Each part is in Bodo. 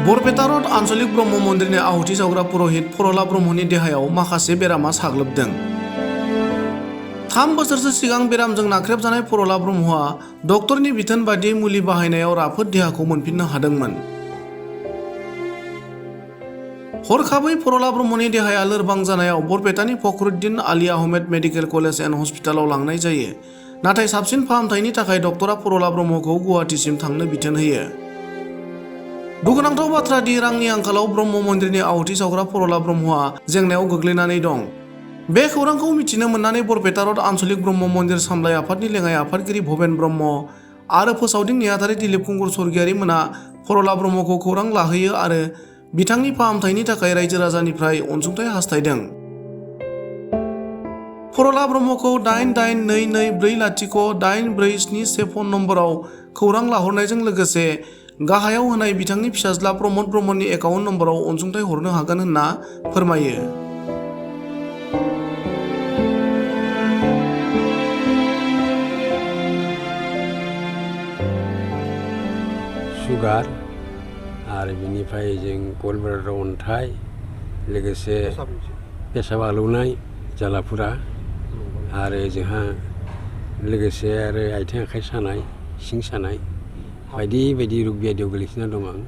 बरपेटा रड आन्चलिक ब्रह्म मन्दिरनि आहुति सावग्रा पुर'हित फरला ब्रह्मनि देहायाव माखासे बेरामा साग्लोबदों। 3 बोसोरसो सिगां बेरामजों नाख्रेबजानाय फरला ब्रह्मआ डक्टरनि बिथोन बादियै मुलि बाहायनायाव राफोद देहाखौ मोनफिननो हादोंमोन। हरखाबै फरला ब्रह्मनि देहाया लोरबां जानायाव बरपेटानि Fakhruddin Ali Ahmed medical college and हस्पिटालाव लांनाय जायो। नाथाय साबसिन फाहामथायनि थाखाय डक्टरा फरला ब्रह्मखौ गुवाहाटीसिम थांनो बिथोन होयो। दुखुनांथाव बाथ्रा दि रांनि आंखालाव ब्रह्म मन्दिरनि आहुति सावग्रा फरला ब्रह्मआ जेंनायाव गोग्लैनानै दं। बे खौरांखौ मिथिनो मोननानै बरपेटा रड आन्चलिक ब्रह्म मन्दिर सामलाय आफादनि लेङाइ आफादगिरि भबेन ब्रह्म आरो फोसावदिं नेहाथारि दिलीप कुंगुर स्वर्गीयारि मोना फरला ब्रह्मखौ खौरां लाहैयो आरो बिथांनि फाहामथायनि थाखाय रायजो राजानिफ्राय अनसुंथाइ हास्थायदों। फरला ब्रह्मखौ 8822408471 फन नम्बराव खौरां लाहरनायजों लोगोसे गाहायाव होनाय बिथांनि फिसाज्ला प्रमद ब्रह्मनि एकाउन्ट नम्बराव अनसुंथाइ हरनो हागोन होनना फोरमायो। सुगार आरो बिनिफ्राय जों गलब्लाडार अन्थाइ लोगोसे पेसाब आलौनाय जालाफोरा आरो जोंहा लोगोसे आरो आथिं आखाइ सानाय सिं सानाय बायदि बायदि रुग बियादियाव गोलैसोना दं आं।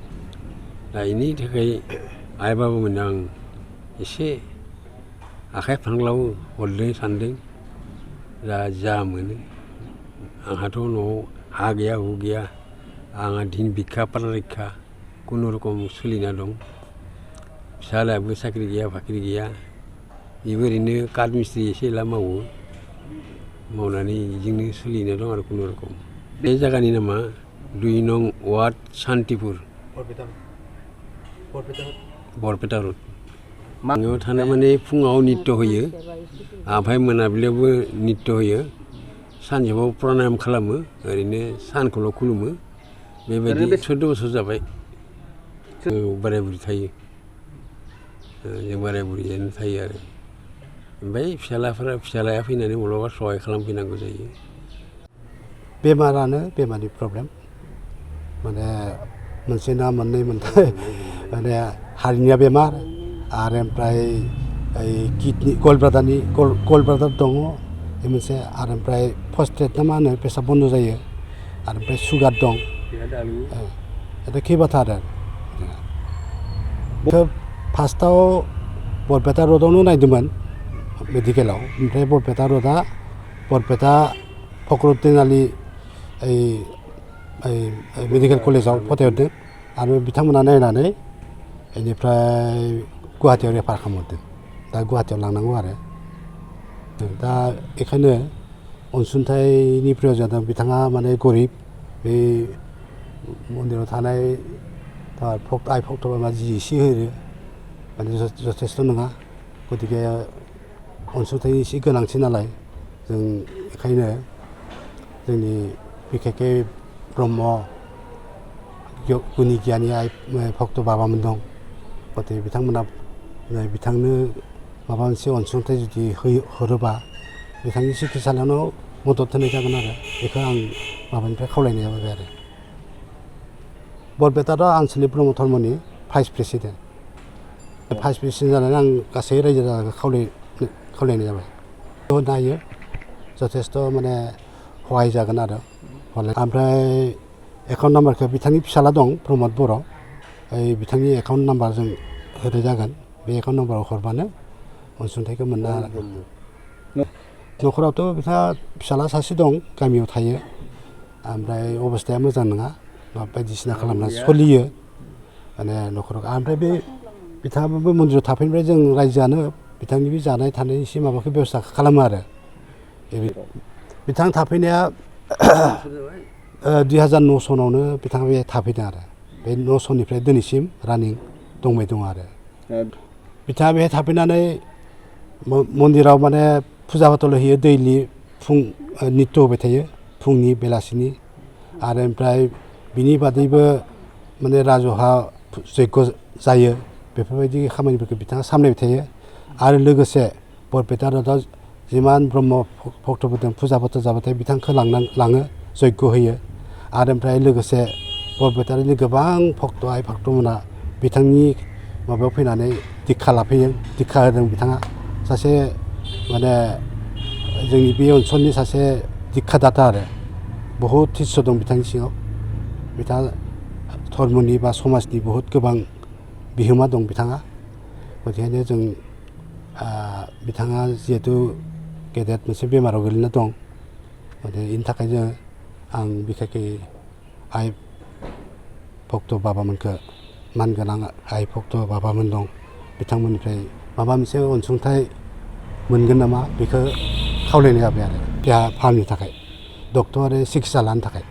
दा बेनि थाखाय आइ बाबामोननो आं एसे आखाइ फांलाव हरनो सानदों। दा जा मोनो आंहाथ' न'आव हा गैया हु गैया आंहा दिन भिक्षा पारानिखा खुनुरखम सोलिना दं। फिसालायाबो साख्रि गैया बाख्रि गैया बेबो ओरैनो काठ मिस्ट्रि एसे एला मावो मावनानै बेजोंनो सोलिना दं आरो खुनुरखम। बे जायगानि नामा 2 नं वार्ड सान्तिपुर बरपेटा रड। बेयाव थानाय माने फुङाव नित्य होयो ओमफ्राय मोनाबिलियावबो नित्य होयो सानजौफुआव प्रानायाम खालामो ओरैनो सानखौल' खुलुमो। बेबायदि 14 बोसोर जाबाय बोराय बुरि थायो जों बोराय बुरियानो थायो आरो ओमफ्राय फिसालाया फैनानै माब्लाबा सहाय खालामफैनांगौ जायो। बेमारानो बेमारनि प्रब्लेम माने मोनसे ना मोननै मोनथाम माने हार्निया बेमार आरो ओमफ्राय किडनि गलब्लाडार दङ बे मोनसे आरो ओमफ्राय फस्ट्रेट ना मा होनो पेसाब बन्द जायो आरो ओमफ्राय सुगार दं। दा खैबाथा आरो फार्स्टआव बरपेटा रडआवनो नायदोंमोन मेडिकेलाव ओमफ्राय बरपेटा फखरुद्दिन आली मेडिकेल कलेजाव फथायहरदों आरो बिथांमोना नायनानै बेनिफ्राय गुवाहाटीयाव रेफार खालामहरदों। दा गुवाहाटीयाव लांनांगौ आरो दा बेखायनो अनसुंथाइनि प्रयजन दं। बिथाङा माने गरिब बे मन्दिराव थानाय आइ भक्त'आ जि एसे होयो माने जथेस्थ' नङा गतिके अनसुंथाइनि एसे गोनांथि नालाय जों बेखायनो जोंनि बिखेखकै ब्रह्म गुनि गियानि आइ भक्त बाबामोन दं गतिके बिथांमोना बिथांनो माबा मोनसे अनसुंथाइ जुदि हरोबा बिथांनि सिकित्सालयाव मदद होनाय जागोन आरो बेखौ आं माबानिफ्राय खावलायनाय जाबाय आरो बरपेटा आन्चलिक ब्रह्म धर्मनि भाइस प्रेसिडेन्ट जानानै आं गासै रायजो राजाखौ खावलायनाय जाबाय। नायो जथेस्थ' माने सहाय जागोन आरो ओमफ्राय एकाउन्ट नाम्बारखौ बिथांनि फिसाला दं प्रमद बर' बिथांनि एकाउन्ट नाम्बारजों होनाय जागोन। बे एकाउन्ट नाम्बाराव हरबानो अनसुंथाइखौ मोननो हागोन। न'खरावथ' बिथाङा फिसाला सासे दं गामियाव थायो ओमफ्राय अबस्थाया मोजां नङा बायदिसिना खालामना सोलियो माने न'खराव। ओमफ्राय बे बिथाङाबो मन्दिराव थाफैनिफ्राय जों रायजोआनो बिथांनि बे जानाय थानाय एसे माबाखौ बेब'स्था खालामो आरो बिथां थाफैनाया 2009 सनावनो बिथाङा बे थाफैदों आरो बे 9 सननिफ्राय दिनैसिम रानिं दंबाय दं आरो बिथाङा बेहाय थाफैनानै मन्दिराव माने फुजा फाथल होयो दैलि फुं नित्य होबाय थायो फुंनि बेलासिनि आरो ओमफ्राय बिनि बादैबो माने राजहा जग्य जायो बेफोरबायदि खामानिफोरखौ बिथाङा सामलायबाय थायो आरो लोगोसे बरपेटा रडआव जिमान ब्रह्म भक्तफोर दं फुजा फाथल जाबाथाय बिथांखौ लाङो जग्य होयो आरो ओमफ्राय लोगोसे बरपेटानि गोबां भक्त आइ भक्तमोना बिथांनि माबायाव फैनानै दिक्षा लाफैयो दिक्षा होदों बिथाङा सासे माने जोंनि बे ओनसोलनि सासे दिक्षादाता आरो बहुद हिस्स' दं बिथांनि सिङाव बिथाङा धर्मनि बा समाजनि बहुद गोबां बिहोमा दं बिथाङा गतिखायनो जों बिथाङा जिहेतु गेदेर मोनसे बेमाराव गोलैना दं बेनि थाखायनो आं बिखेखै आइ भक्त बाबामोनखौ मानगोनां आइ भक्त बाबामोन दं बिथांमोननिफ्राय माबा मोनसे अनसुंथाइ मोनगोन नामा बेखौ खावलायनाय जाबाय आरो देहा फाहामनो थाखाय डक्टर आरो सिकित्सा लानो थाखाय